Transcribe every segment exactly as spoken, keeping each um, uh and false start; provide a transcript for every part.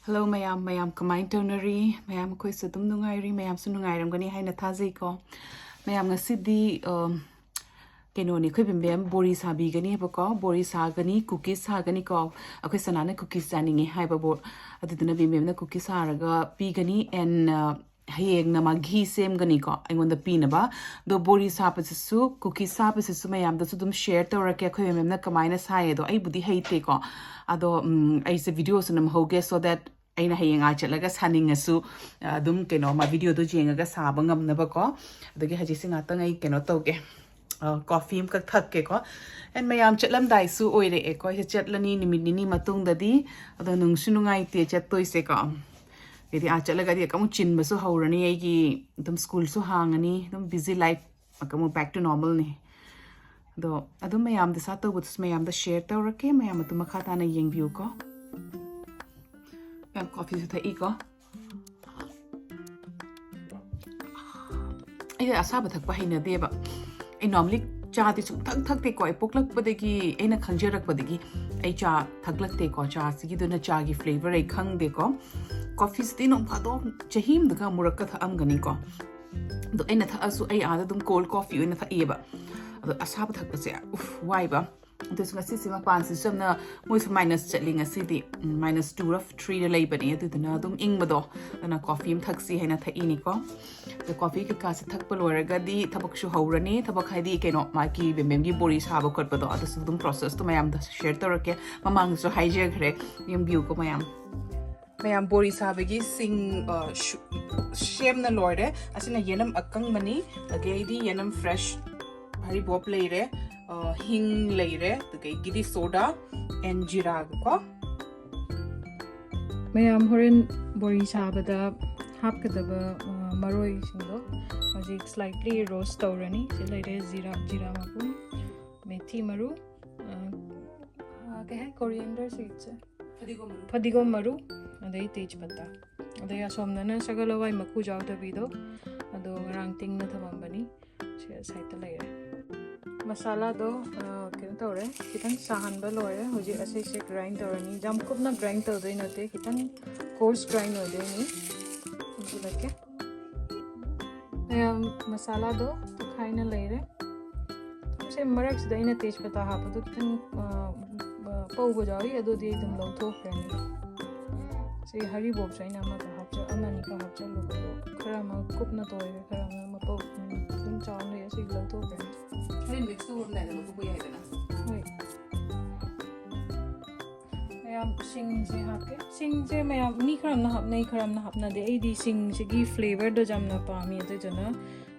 Hello ꯃꯌꯥꯝ, ꯃꯌꯥꯝ ꯀꯃꯥꯏꯅ ꯇꯧꯅꯔꯤ? ꯃꯌꯥꯝ ꯑꯩꯈꯣꯏꯁꯨ ꯑꯗꯨꯝ ꯅꯨꯡꯉꯥꯏꯔꯤ, ꯃꯌꯥꯝꯁꯨ ꯅꯨꯡꯉꯥꯏꯔꯝꯒꯅꯤ ꯍꯥꯏꯅ ꯊꯥꯖꯩꯀꯣ꯫ ꯃꯌꯥꯝ ꯉꯁꯤꯗꯤ, ꯑ, ꯀꯩꯅꯣꯅꯤ, ꯑꯩꯈꯣꯏ ꯕꯦꯝꯕꯦꯝ ꯕꯣꯔꯤ ꯁꯥꯕꯤꯒꯅꯤ ꯍꯥꯏꯕꯀꯣ, ꯕꯣꯔꯤ ꯁꯥꯒꯅꯤ, cookies ꯁꯥꯒꯅꯤꯀꯣ꯫ ꯑꯩꯈꯣꯏ ꯁꯅꯥꯅ cookies ꯆꯥꯅꯤꯡꯉꯦ ꯍꯥꯏꯕꯕꯨ, ꯑꯗꯨꯗꯨꯅ ꯕꯦꯝꯕꯦꯝꯅ cookies ꯁꯥꯔꯒ ꯄꯤꯒꯅꯤ꯫ And, ꯑ, ꯍꯌꯦꯡꯅ ꯃꯥ ꯘꯤ ꯁꯦꯝꯒꯅꯤꯀꯣ ꯑꯩꯉꯣꯟꯗ ꯄꯤꯅꯕ꯫ ꯑꯗꯣ ꯕꯣꯔꯤ ꯁꯥꯕꯁꯤꯁꯨ, cookies ꯁꯥꯕꯁꯤꯁꯨ ꯃꯌꯥꯝꯗꯁꯨ ꯑꯗꯨꯝ share ꯇꯧꯔꯛꯀꯦ ꯑꯩꯈꯣꯏ ꯕꯦꯝꯕꯦꯝꯅ ꯀꯃꯥꯏꯅ ꯁꯥꯏ ꯑꯗꯣ꯫ ꯑꯩꯕꯨꯗꯤ ꯍꯩꯇꯦꯀꯣ, ꯑꯗꯣ, ꯎꯝ, ꯑꯩꯁꯦ video ꯁꯨ ꯅꯝꯍꯧꯒꯦ, so that ꯑꯩꯅ ꯍꯌꯦꯡ ꯑꯥ ꯆꯠꯂꯒ ꯁꯥꯅꯤꯡꯉꯁꯨ, ꯑ, ꯑꯗꯨꯝ ꯀꯩꯅꯣ, ꯃꯥ video ꯗꯣ ꯌꯦꯡꯉꯒ ꯁꯥꯕ ꯉꯝꯅꯕꯀꯣ꯫ ꯑꯗꯒꯤ ꯍꯧꯖꯤꯛꯁꯦ ꯉꯥꯛꯇꯪ ꯑꯩ ꯀꯩꯅꯣ ꯇꯧꯒꯦ, ꯑ, coffee ꯑꯃꯈꯛ ꯊꯛꯀꯦꯀꯣ꯫ And ꯃꯌꯥꯝ ꯆꯠꯂꯝꯗꯥꯏꯁꯨ ꯑꯣꯏꯔꯛꯑꯦꯀꯣ, ꯑꯩꯁꯦ ꯆꯠꯂꯅꯤ ꯅꯨꯃꯤꯠ ꯅꯤꯅꯤ ꯃꯇꯨꯡꯗꯗꯤ꯫ ꯑꯗꯣ ꯅꯨꯡꯁꯨ ꯅꯨꯡꯉꯥꯏꯇꯦ ꯆꯠꯇꯣꯏꯁꯦꯀꯣ꯫ ꯑꯗꯩꯗꯤ ꯑꯥ ꯆꯠꯂꯒꯗꯤ ꯑꯃꯨꯛ ꯆꯤꯟꯕꯁꯨ ꯍꯧꯔꯅꯤ, ꯑꯩꯒꯤ ꯑꯗꯨꯝ school ꯁꯨ ꯍꯥꯡꯉꯅꯤ, ꯑꯗꯨꯝ busy life ꯑꯃꯨꯛ back to normal ꯅꯤ꯫ ꯑꯗꯣ ꯑꯗꯨꯝ ꯃꯌꯥꯝꯗ ꯁꯥ ꯇꯧꯕꯗꯨꯁꯨ ꯃꯌꯥꯝꯗ share ꯇꯧꯔꯛꯀꯦ, ꯃꯌꯥꯝ ꯑꯗꯨꯝ ꯃꯈꯥ ꯇꯥꯅ ꯌꯦꯡꯕꯤꯌꯨꯀꯣ꯫ ꯃꯌꯥꯝ coffee ꯁꯨ ꯊꯛꯏꯀꯣ꯫ ꯑꯩ ꯑꯁꯥꯕ ꯊꯛꯄ ꯍꯩꯅꯗꯦꯕ꯫ ꯑꯩ normally ꯆꯥꯗꯤ ꯁꯨꯡꯊꯛ ꯊꯛꯇꯦꯀꯣ꯫ ꯑꯩ ꯄꯣꯛꯂꯛꯄꯗꯒꯤ, ꯑꯩꯅ ꯈꯪꯖꯔꯛꯄꯗꯒꯤ ꯑꯩ ꯆꯥ ꯊꯛꯂꯛꯇꯦꯀꯣ꯫ ꯆꯥꯁꯤꯒꯤꯗꯨꯅ ꯆꯥꯒꯤ flavor ꯑꯩ ꯈꯪꯗꯦꯀꯣ꯫ Coffee ꯁꯤꯗꯤ ꯅꯣꯡ ꯐꯥꯗꯣꯛ ꯆꯍꯤ ꯑꯃꯗꯒ ꯑꯃꯨꯔꯛꯀ ꯊꯛꯑꯝꯒꯅꯤꯀꯣ꯫ ꯑꯗꯣ ꯑꯩꯅ ꯊꯛꯑꯁꯨ ꯑꯩ ꯑꯥꯗ ꯑꯗꯨꯝ cold coffee ꯑꯣꯏꯅ ꯊꯛꯏꯌꯦꯕ꯫ ꯑꯗꯣ ꯑꯁꯥꯕ ꯊꯛꯄꯁꯦ, ꯎꯐ, ꯋꯥꯏꯕ꯫ ꯑꯗꯨꯁꯨ ꯉꯁꯤꯁꯦ ꯃꯄꯥꯟꯁꯤꯁꯨ ꯌꯥꯝꯅ, ꯃꯣꯏꯁꯨ minus ꯆꯠꯂꯤ ꯉꯁꯤꯗꯤ꯫ ꯎꯝ, minus two ꯔ three ꯔ ꯂꯩꯕꯅꯦ, ꯑꯗꯨꯗꯨꯅ ꯑꯗꯨꯝ ꯏꯪꯕꯗꯣ, ꯑꯗꯨꯅ coffee ꯑꯃ ꯊꯛꯁꯤ ꯍꯥꯏꯅ ꯊꯛꯏꯅꯤꯀꯣ꯫ ꯑꯗꯣ coffee ꯀꯩꯀꯥꯁꯦ ꯊꯛꯄ ꯂꯣꯏꯔꯒꯗꯤ ꯊꯕꯛꯁꯨ ꯍꯧꯔꯅꯤ꯫ ꯊꯕꯛ ꯍꯥꯏꯗꯤ ꯀꯩꯅꯣ, ꯃꯥꯒꯤ ꯕꯦꯝꯕꯦꯝꯒꯤ ꯕꯣꯔꯤ ꯁꯥꯕ ꯈꯣꯠꯄꯗꯣ, ꯑꯗꯨꯁꯨ ꯑꯗꯨꯝ process ꯇꯣ ꯃꯌꯥꯝꯗ share ꯇꯧꯔꯛꯀꯦ꯫ ꯃꯃꯥꯡꯗꯁꯨ ꯍꯥꯏꯖꯈ꯭ꯔꯦ, ꯌꯦꯡꯕꯤꯌꯨꯀꯣ ꯃꯌꯥꯝ꯫ ꯃꯌꯥꯝ ꯕꯣꯔꯤ ꯁꯥꯕꯒꯤ ꯁꯤꯡ, ꯑ, ꯁꯨ-, ꯁꯦꯝꯅ ꯂꯣꯏꯔꯦ꯫ ꯑꯁꯤꯅ ꯌꯦꯅꯝ ꯑꯀꯪꯕꯅꯤ, ꯑꯗꯒꯤꯗꯤ ꯌꯦꯅꯝ fresh, ꯍꯔꯤꯕꯣꯞ ꯂꯩꯔꯦ, ꯑ, ꯍꯤꯡ ꯂꯩꯔꯦ, ꯑꯗꯨꯗꯒꯤꯗꯤ soda and ꯖꯤꯔꯥꯒꯀꯣ꯫ ꯃꯌꯥꯝ ꯍꯣꯔꯦꯟ ꯕꯣꯔꯤ ꯁꯥꯕꯗ ꯍꯥꯞꯀꯗꯕ, ꯑ, ꯃꯔꯣꯏꯁꯤꯡꯗꯣ ꯍꯧꯖꯤꯛ slightly roast ꯇꯧꯔꯅꯤ꯫ ꯁꯤ ꯂꯩꯔꯦ ꯖꯤꯔꯥ, ꯖꯤꯔꯥ ꯃꯄꯨꯝ, ꯃꯦꯊꯤ ꯃꯔꯨ, ꯑ, ꯑ, ꯀꯩ ꯍꯥꯏ, coriander seeds ꯁꯦ? ꯐꯗꯤꯒꯣꯝ ꯃꯔꯨ꯫ ꯐꯗꯤꯒꯣꯝ ꯃꯔꯨ, ꯑꯗꯩ ꯇꯦꯖꯄꯇꯥ, ꯑꯗꯩ ꯑꯁꯣꯝꯗꯅ ꯁꯒꯣꯜ ꯍꯋꯥꯏ ꯃꯀꯨ ꯌꯥꯎꯗꯕꯤꯗꯣ, ꯑꯗꯣ ꯉꯔꯥꯡ ꯇꯤꯡꯅ ꯊꯝꯃꯝꯕꯅꯤ꯫ ꯁꯤ side ꯇ ꯂꯩꯔꯦ꯫ ꯃꯁꯥꯂꯥꯗꯣ, ꯑ, ꯀꯩꯅꯣ, ꯇꯧꯔꯦ, ꯈꯤꯇꯪ ꯁꯥꯍꯟꯕ ꯂꯣꯏꯔꯦ꯫ ꯍꯧꯖꯤꯛ ꯑꯁꯤꯁꯦ ꯒ꯭ꯔꯥꯏꯟ ꯇꯧꯔꯅꯤ꯫ ꯌꯥꯝ ꯀꯨꯞꯅ ꯒ꯭ꯔꯥꯏꯟ ꯇꯧꯗꯣꯏ ꯅꯠꯇꯦ, ꯈꯤꯇꯪ ꯀꯣꯔꯁ ꯒ꯭ꯔꯥꯏꯟ ꯑꯣꯏꯗꯣꯏꯅꯤ꯫ ꯍꯥꯞꯆꯤꯜꯂꯛꯀꯦ꯫ ꯃꯌꯥꯝ ꯃꯁꯥꯂꯥꯗꯣ ꯇꯛꯈꯥꯏꯅ ꯂꯩꯔꯦ꯫ ꯁꯦ ꯃꯔꯛꯁꯤꯗ ꯑꯩꯅ ꯇꯦꯖꯄꯇꯥ ꯍꯥꯞꯄꯗꯣ ꯈꯤꯇꯪ, ꯑ, ꯑ, ꯄꯧꯕ ꯌꯥꯎꯏ, ꯑꯗꯨꯗꯤ ꯑꯗꯨꯝ ꯂꯧꯊꯣꯛꯈ꯭ꯔꯅꯤ꯫ ꯁꯤ ꯍꯔꯤꯕꯣꯞꯁꯨ ꯑꯩꯅ ꯑꯃꯒ ꯍꯥꯞꯆ-, ꯑꯃꯅꯤꯒ ꯍꯥꯞꯆꯜꯂꯨꯕꯗꯣ ꯈꯔ ꯑꯃ ꯀꯨꯞꯅ ꯇꯣꯏꯔꯦ, ꯈꯔ ꯑꯃ ꯃꯄꯧ, ꯎꯝ, ꯑꯗꯨꯝ ꯆꯥꯎꯅ ꯂꯩꯔꯦ, ꯁꯤ ꯂꯧꯊꯣꯛꯈ꯭ꯔꯅꯤ꯫ ꯍꯣꯔꯦꯟ ꯃꯤꯛꯁ ꯇꯧꯔꯝꯗꯥꯏꯗ ꯂꯧꯊꯣꯛꯄ ꯌꯥꯏꯗꯅ꯫ ꯍꯣꯏ꯫ ꯃꯌꯥꯝ ꯁꯤꯡꯁꯦ ꯍꯥꯞꯀꯦ꯫ ꯁꯤꯡꯁꯦ ꯃꯌꯥꯝ ꯃꯤ ꯈꯔ ꯑꯃꯅ ꯍꯥꯞꯅꯩ, ꯈꯔ ꯑꯃꯅ ꯍꯥꯞꯅꯗꯦ꯫ ꯑꯩꯗꯤ ꯁꯤꯡꯁꯤꯒꯤ ꯐ꯭ꯂꯦꯕꯔꯗꯣ ꯌꯥꯝꯅ ꯄꯥꯝꯃꯤ, ꯑꯗꯨꯗꯨꯅ,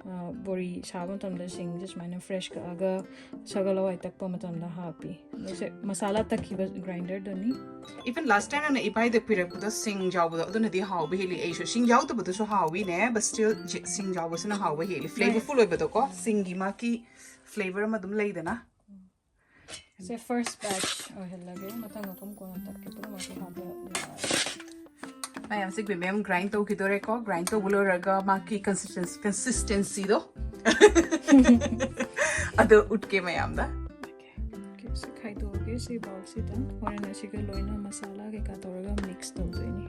ꯑ, ꯕꯣꯔꯤ ꯁꯥꯕ ꯃꯇꯝꯗ ꯁꯤꯡꯁꯦ ꯁꯨꯃꯥꯏꯅ ꯐ꯭ꯔꯦꯁ ꯀꯛꯑꯒ ꯁꯒꯣꯜ ꯍꯋꯥꯏ ꯇꯛꯄ ꯃꯇꯝꯗ ꯍꯥꯞꯄꯤ꯫ ꯑꯗꯣ ꯁꯦ ꯃꯁꯥꯂꯥ ꯇꯛꯈꯤꯕ ꯒ꯭ꯔꯥꯏꯟꯗꯔꯗꯨꯅꯤ꯫ Even last time ꯅꯪꯅ ꯏꯕꯥꯏꯗ ꯄꯤꯔꯛꯄꯗꯣ ꯁꯤꯡ ꯌꯥꯎꯕꯗꯣ, ꯑꯗꯨꯅꯗꯤ ꯍꯥꯎꯕ ꯍꯦꯜꯂꯤ꯫ ꯑꯩꯁꯨ ꯁꯤꯡ ꯌꯥꯎꯗꯕꯗꯨꯁꯨ ꯍꯥꯎꯋꯤꯅꯦ, but still ꯁꯤꯡ ꯌꯥꯎꯕꯁꯤꯅ ꯍꯥꯎꯕ ꯍꯦꯜꯂꯤ꯫ Flavorful ꯑꯣꯏꯕꯗꯣꯀꯣ, ꯁꯤꯡꯒꯤ ꯃꯥꯒꯤ ꯐ꯭ꯂꯦꯕꯔ ꯑꯃ ꯑꯗꯨꯝ ꯂꯩꯗꯅ꯫ ꯁꯦ first batch ꯑꯣꯏꯍꯜꯂꯒꯦ, ꯃꯊꯪ ꯃꯐꯝ ꯀꯣꯟꯅ ꯇꯛꯀꯦ, ꯄꯨꯝꯅꯃꯛꯁꯦ ꯍꯥꯞꯄ ꯌꯥꯔꯦ꯫ ꯃꯌꯥꯝꯁꯦ ꯕꯦꯝꯕꯦꯝ ꯒ꯭ꯔꯥꯏꯟ ꯇꯧꯈꯤꯗꯣꯔꯦꯀꯣ꯫ ꯒ꯭ꯔꯥꯏꯟ ꯇꯧꯕ ꯂꯣꯏꯔꯒ ꯃꯥꯒꯤ ꯀꯟꯁꯤꯁꯇꯦꯟꯁꯤꯗꯣ ꯑꯗꯣ ꯎꯠꯀꯦ ꯃꯌꯥꯝꯗ꯫ Okay, ꯁꯤ ꯈꯥꯏꯗꯣꯛꯑꯒꯦ, ꯁꯤ ꯕꯥꯎꯜꯁꯤꯗ꯫ ꯍꯣꯔꯦꯟ ꯑꯁꯤꯒ ꯂꯣꯏꯅ ꯃꯁꯥꯂꯥ ꯀꯩꯀꯥ ꯇꯧꯔꯒ ꯃꯤꯛꯁ ꯇꯧꯗꯣꯏꯅꯤ꯫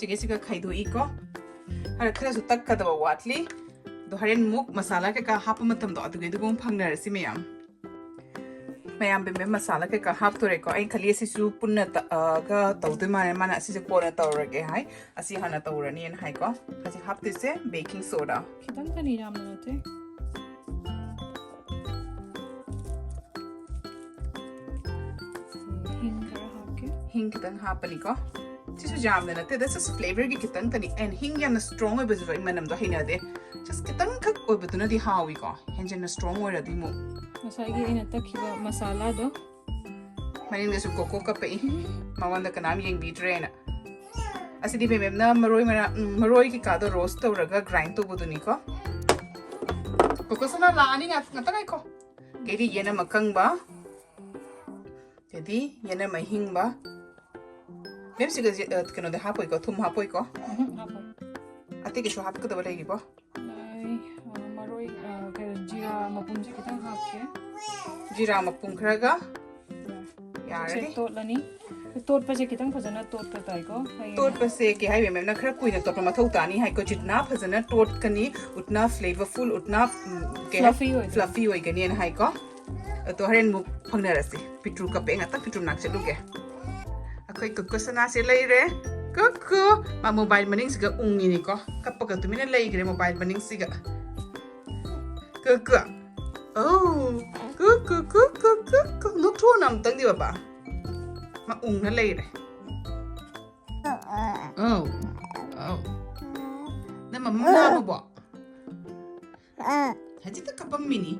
ꯁꯤꯒ ꯁꯤꯒ ꯈꯥꯏꯗꯣꯛꯏꯀꯣ꯫ ꯈꯔ, ꯈꯔꯁꯨ ꯇꯛꯀꯗꯕ ꯋꯥꯠꯂꯤ꯫ ꯑꯗꯣ ꯍꯣꯔꯦꯟ ꯑꯃꯨꯛ ꯃꯁꯥꯂꯥ ꯀꯩꯀꯥ ꯍꯥꯞꯄ ꯃꯇꯝꯗꯣ, ꯑꯗꯨꯒꯤꯗꯨꯒ ꯑꯃꯨꯛ ꯐꯪꯅꯔꯁꯤ ꯃꯌꯥꯝ꯫ ꯃꯌꯥꯝ ꯕꯦꯝꯕꯦꯝ ꯃꯁꯥꯂꯥ ꯀꯩꯀꯥ ꯍꯥꯞꯇꯣꯔꯦꯀꯣ꯫ ꯑꯩꯅ ꯈꯜꯂꯤ ꯑꯁꯤꯁꯨ ꯄꯨꯟꯅ ꯇꯛꯑꯒ ꯇꯧꯗꯣꯏ ꯃꯥꯜꯂꯦ꯫ ꯃꯥꯅ ꯑꯁꯤꯁꯦ ꯀꯣꯟꯅ ꯇꯧꯔꯒꯦ ꯍꯥꯏ, ꯑꯁꯤ ꯍꯥꯟꯅ ꯇꯧꯔꯅꯤꯅ ꯍꯥꯏꯀꯣ꯫ ꯍꯧꯖꯤꯛ ꯍꯥꯞꯇꯣꯏꯁꯦ ꯕꯦꯀꯤꯡ ꯁꯣꯗꯥ꯫ ꯈꯤꯇꯪ ꯀꯔꯤ ꯌꯥꯝꯅ ꯅꯠꯇꯦ꯫ ꯍꯤꯡ ꯈꯔ ꯍꯥꯞꯀꯦ꯫ ꯍꯤꯡ ꯈꯤꯇꯪ ꯍꯥꯞꯄꯅꯤꯀꯣ꯫ ꯁꯤꯁꯨ ꯌꯥꯝꯅ ꯅꯠꯇꯦ, just flavorꯒꯤ ꯈꯤꯇꯪ ꯈꯛꯇꯅꯤ꯫ And ꯍꯤꯡ ꯌꯥꯝꯅ strong ꯑꯣꯏꯕꯁꯤꯁꯨ ꯑꯩ ꯃꯅꯝꯗꯣ ꯍꯩꯅꯗꯦ꯫ Just ꯈꯤꯇꯪꯈꯛ ꯑꯣꯏꯕꯗꯨꯅꯗꯤ ꯍꯥꯎꯏꯀꯣ, ꯍꯦꯟꯖꯤꯟꯅ strong ꯑꯣꯏꯔꯗꯤ ꯑꯃꯨꯛ꯫ ꯉꯁꯥꯏꯒꯤ ꯑꯩꯅ ꯇꯛꯈꯤꯕ ꯃꯁꯥꯂꯥꯗꯣ꯫ ꯃꯅꯤꯡꯗꯁꯨ ꯀꯣꯀꯣ ꯀꯞꯄꯛꯏ, ꯃꯉꯣꯟꯗ ꯀꯅꯥꯝ ꯌꯦꯡꯕꯤꯗ꯭ꯔꯦꯅ꯫ ꯑꯁꯤꯗꯤ ꯕꯦꯝꯕꯦꯝꯅ ꯃꯔꯣꯏ ꯃꯔꯥꯡ, ꯎꯝ, ꯃꯔꯣꯏ ꯀꯩꯀꯥꯗꯣ ꯔꯣꯁ ꯇꯧꯔꯒ ꯒ꯭ꯔꯥꯏꯟ ꯇꯧꯕꯗꯨꯅꯤꯀꯣ꯫ ꯀꯣꯀꯣ ꯁꯅꯥ ꯂꯥꯛꯑꯅꯤ, ꯉꯥꯛ-, ꯉꯥꯛꯇ ꯉꯥꯏꯈꯣ꯫ ꯑꯗꯩꯗꯤ ꯌꯦꯅꯝ ꯑꯀꯪꯕ, ꯑꯗꯩꯗꯤ ꯌꯦꯅꯝ ꯑꯍꯤꯡꯕ꯫ ꯃꯦꯝ, ꯁꯤꯒ ꯖꯤ-, ꯑ, ꯀꯩꯅꯣꯗꯤ ꯍꯥꯞꯄꯣꯏꯀꯣ, ꯊꯨꯝ ꯍꯥꯞꯄꯣꯏꯀꯣ? ꯎꯝ, ꯍꯥꯞꯄꯣꯏ꯫ ꯑꯇꯩ ꯀꯩꯁꯨ ꯍꯥꯞꯀꯗꯕ ꯂꯩꯔꯤꯕꯣ? ꯂꯩ, ꯑ, ꯃꯔꯣꯏ, ꯑ, ꯀꯩꯅꯣ, ꯖꯤꯔꯥ, ꯃꯄꯨꯝꯁꯦ ꯈꯤꯇꯪ ꯍꯥꯞꯀꯦ꯫ ꯖꯤꯔꯥ ꯃꯄꯨꯝ ꯈꯔꯒ ꯁꯦ ꯌꯥꯔꯅꯤ꯫ ꯇꯣꯠꯂꯅꯤ꯫ ꯇꯣꯠꯄꯁꯦ ꯈꯤꯇꯪ ꯐꯖꯅ ꯇꯣꯠꯄ ꯇꯥꯏꯀꯣ꯫ ꯍꯌꯦꯡ ꯇꯣꯠꯄꯁꯦ ꯀꯩ ꯍꯥꯏꯕ ꯃꯦꯝꯅ ꯈꯔ ꯀꯨꯏꯅ ꯇꯣꯠꯄ ꯃꯊꯧ ꯇꯥꯅꯤ ꯍꯥꯏꯀꯣ꯫ ꯖꯤꯠꯅꯥ ꯐꯖꯅ ꯇꯣꯠꯀꯅꯤ, ꯎꯠꯅꯥ ꯐ꯭ꯂꯦꯚꯔꯐꯨꯜ, ꯎꯠꯅꯥ ꯎꯝ, ꯀꯩ ꯍꯥꯏ- Fluffy ꯑꯣꯏꯒꯅꯤ꯫ Fluffy ꯑꯣꯏꯒꯅꯤꯅ ꯍꯥꯏꯀꯣ꯫ ꯑꯗꯣ ꯍꯣꯔꯦꯟ ꯑꯃꯨꯛ ꯐꯪꯅꯔꯁꯤ꯫ ꯄꯤꯇ꯭ꯔꯨ ꯀꯞꯄꯦ, ꯉꯥꯛꯇꯪ ꯄꯤꯇ꯭ꯔꯨ ꯃꯅꯥꯛ ꯆꯠꯂꯨꯒꯦ꯫ ꯑꯩꯈꯣꯏ ꯀꯨꯀꯨ ꯁꯅꯥꯁꯦ ꯂꯩꯔꯦ꯫ ꯀꯨꯀꯨ! ꯃꯥ ꯃꯣꯕꯥꯏꯜ ꯃꯅꯤꯡꯁꯤꯒ ꯎꯪꯉꯤꯅꯤꯀꯣ꯫ ꯀꯞꯄꯒ ꯇꯨꯃꯤꯟꯅ ꯂꯩꯈ꯭ꯔꯦ ꯃꯣꯕꯥꯏꯜ ꯃꯅꯤꯡꯁꯤꯒ꯫ ꯀꯨꯀꯨ! ꯑꯧ! ꯀꯨꯀꯨ, ꯀꯨꯀꯨ, ꯀꯨꯀꯨ! ꯅꯣꯛꯊꯣꯛꯑꯣꯅ ꯑꯃꯨꯛꯇꯪꯗꯤ ꯕꯕꯥ꯫ ꯃꯥ ꯎꯪꯅ ꯂꯩꯔꯦ꯫ ꯑꯧ! ꯑꯧ! ꯅꯪ ꯃꯃꯥ ꯂꯥꯛꯑꯕꯣ? ꯍꯧꯖꯤꯛꯇ ꯀꯞꯄꯝꯃꯤꯅꯤ꯫